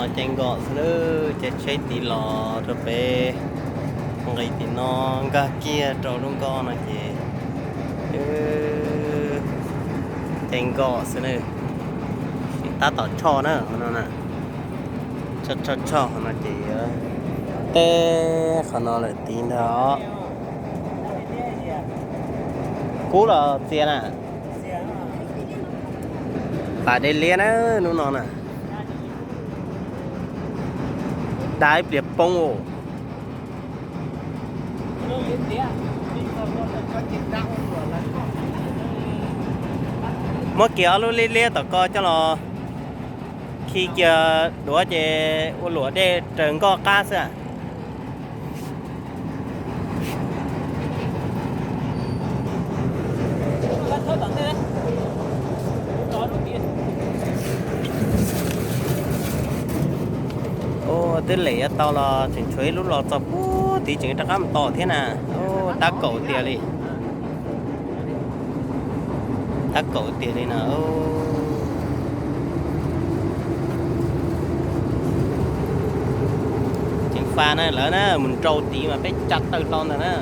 Ces nkoj xwb na, ces tsheb tiv los rau pem nqis tim no, nkag kiag rau lub nkoj no ces ces nkoj xwb na. Tab tom tshoj na, qhov no na, tshoj tshoj tshoj qhov no ces yuav teb qhov no lawm tid ntag os. Kub los txias na. Pas dej liab na, hnub no na. Dab ib pliag poob os. Muab kiag ob lub liab liab tom ko coj los khi kiag duav ces ua luam dej raws nkoj qab xwb. Twb lem yuav tau los tseem tshuav ib lub los txog puag tid tseem rov qab mus tos thiab na. Tab kaum tiag li. Tab kaum tiag li na. Tseem fa na, lawv na mus nrau tid mas peb tsa tawg hlo ntag na.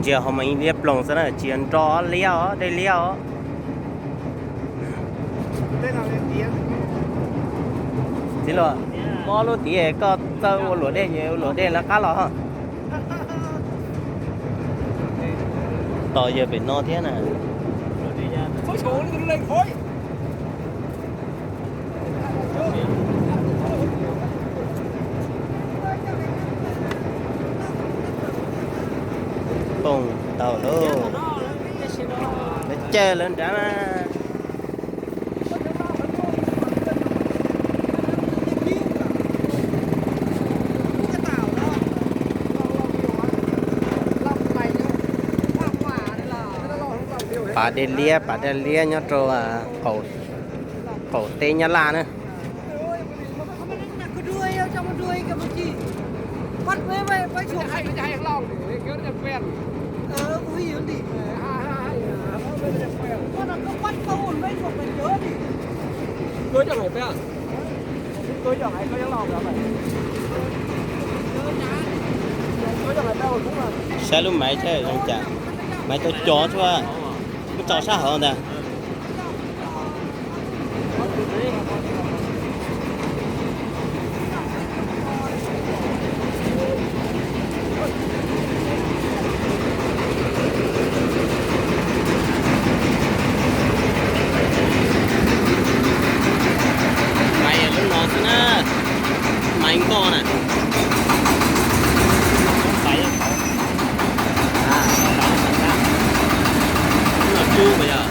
Ntsia ho mas ib liab ploog xwb na, tsis yog nroj, liab os, dej liab os. Txiv Luam, muab lub tid koj txawj ua luam dej ces ua luam dej lawv qab los. Tos yawg pem no thiab na. Poob tau lauj. Lawv caw lawv nrad na. Pas dej liab, pas dej liab nyob rau qaum teb Nyab Laj na. Saib lub maiv thiab zoo cas, maiv tau cov xwb, muab tso sab hauv ntag. Maiv lub no xwb na, maiv nkoj na. Lub no cub puas yog?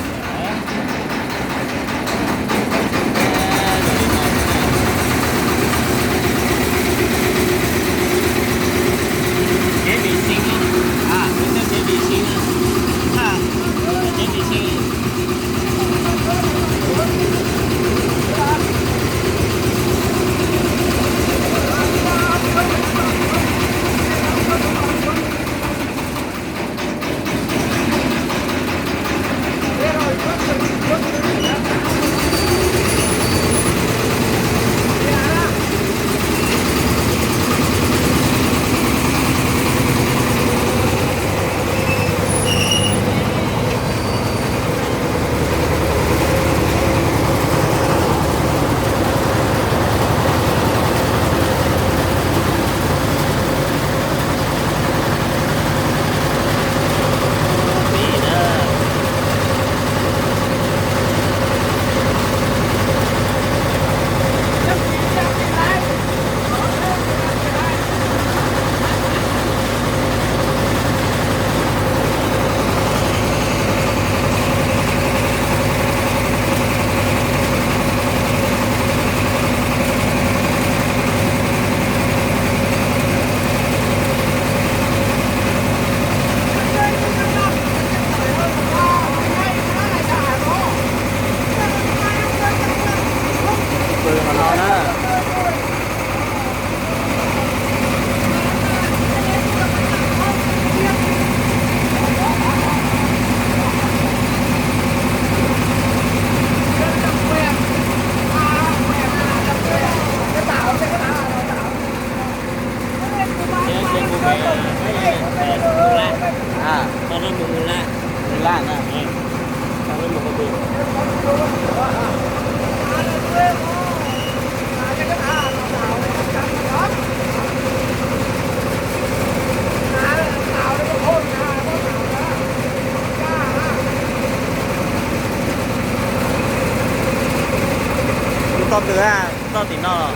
Twg txog tim no los?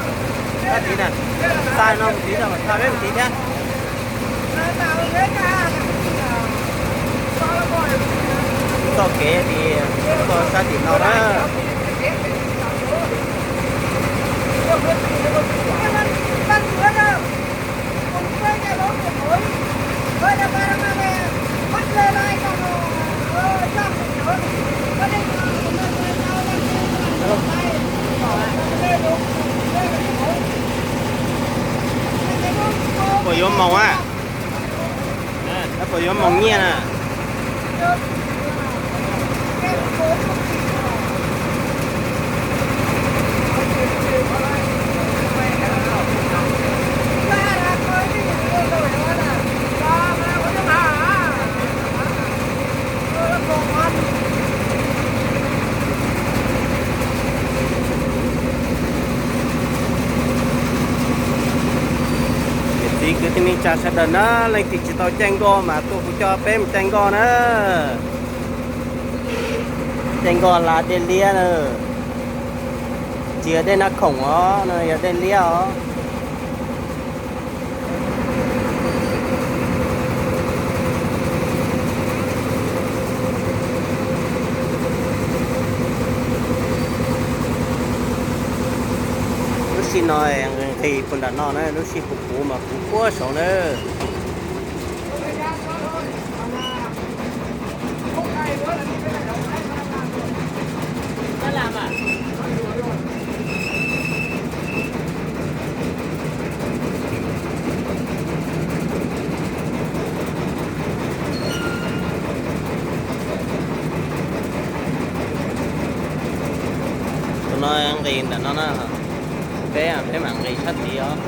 Sab tid na. Xa no mus tid, txog peb mus tid thiab. Txoj kev tid, txog sab tim no na. Puas yuav moos a? Puas yuav moos nyiaj na? Niam txiv kwv tij neej tsa sawv daws na, leej twg tsis tau caij nkoj mas tuaj kuv coj peb mus caij nkoj na. Caij nkoj hla dej liab na. Tsis yog dej Nab Khoom os, no yog dej liab os. Lub sij no nqis puag nram no na, lub sij puag puv mas puv puag saud na. Tus no nqis ntawm no na, peb peb mam nqis sab tid os.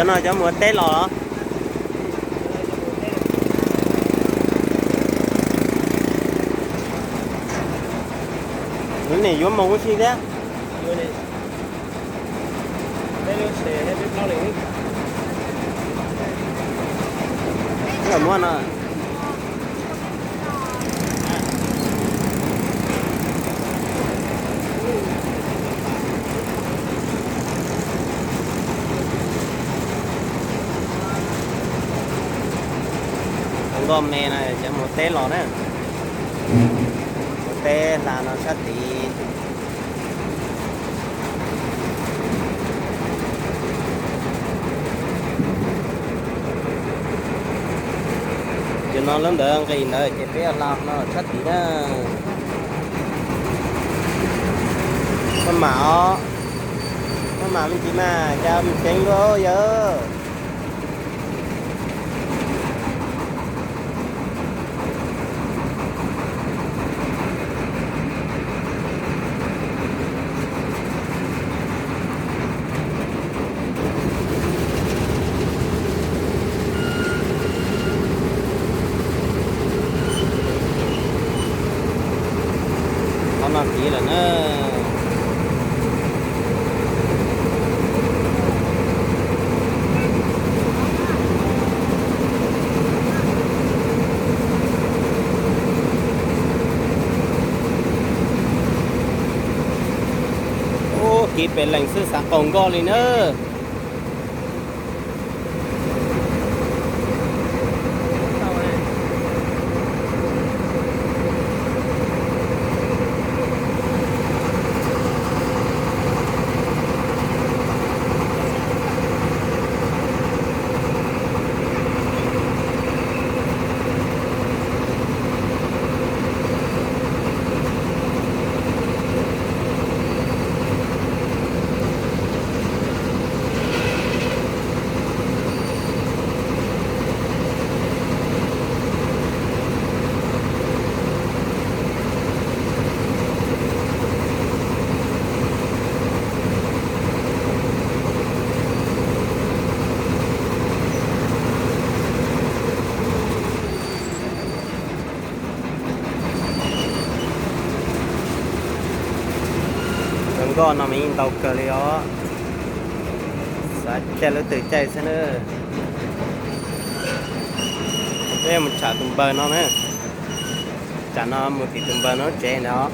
Cov no cov mus ua teb los? Lub niam yuav moos ua si thiab. Muab no. Nkoj me no cov mus teb los na. Mus teb hla no sab tid. Ces no lub ntawd nqis ntawd ces peb hla no sab tid na. Maj mam os, maj mam me ntsis mas cas mus ceev dua yawg. Qhov no tid lawm na. Ub, kiv pem lees xwb xav qaug nkoj li na. Nkoj no mas yeej ntau kawg li os. Xav caij lub twg caij xwb na. Peb mus tsham tus npawg no na. Tsam no mus tim tus npawg no lub tsev ntag.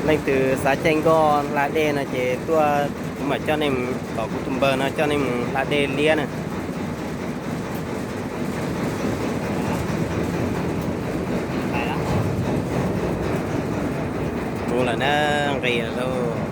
Leej twg xav caij nkoj hla dej no ces tuaj, kuv mam coj nej mus tom kuv tus npawg no coj nej mus hla dej liab na. Mus lawm na, nqis lawm lauj.